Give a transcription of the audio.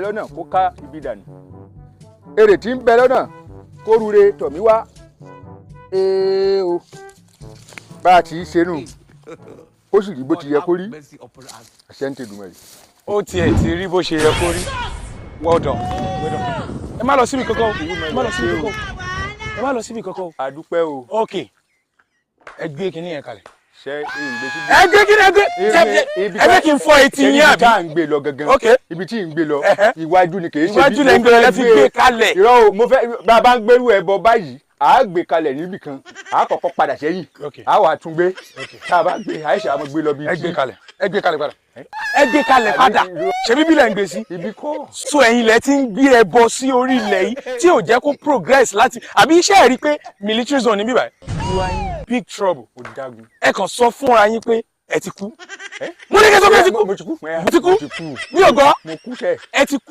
Lọ́nà kó ká ibi dànù, èrè tí ń bẹ lọ́nà kó rure tọ̀mí wá. Ee o, bá a ti ṣe nù, ó sì rí bó ti yẹ kó rí. Àṣẹ ń tẹ̀dùmọ̀ rẹ̀. Ó tiẹ̀ ti rí bó ṣe yẹ kó rí. Well done, well done. Ẹ má lọ síbi kankan o, ẹ má lọ síbi kankan o, ẹ má lọ síbi kankan o. Àdúpẹ́ o. Ok, ẹ gbé kinní yẹn kalẹ̀. Ṣe ìgbé síbi. Ẹ gbé kinní, ẹ gbé. Ẹ fẹ́ kí n fọ́ etí yín Ibi tá àbí? à ń gbé lọ gangan. Ibi tí ń gbé lọ, iwájú ni, kì í ṣe. Iwájú lẹ ń gbé lọ, lẹ fi gbé kalẹ̀. Irọ́ o, mo fẹ́ bá a bá ń gbérú ẹbọ báyìí, à á gbé kalẹ̀ níbì kan, à á kọ́kọ́ padà sẹ́yìn, à á wà tún gbé. Tá a bá gbé, àìsàn àmọ́ gbé lọ bí. Ẹ gbé kalẹ̀, ẹ gbé kalẹ̀ padà, ẹ gbé kalẹ̀ padà. Ṣebí bí lẹ ń gbé sí? Ibi kọ́. So ẹ̀yin lẹ ti ń gbé ẹbọ sí orí ilẹ̀ yìí tí ò jẹ́ kó progress láti àbí iṣẹ́ ẹ̀ rí pé military zone níbí báyìí. You are in big trouble. Ó dágun. Ẹ kàn sọ fúnra yín pé ẹ ti kú. Mo ní kí n sọ pé ẹ ti kú. Mo ti kú. Mo ti kú. Mo ti kú. Mi ò gbọ́. Mo kú sẹ́ẹ̀. Ẹ ti kú.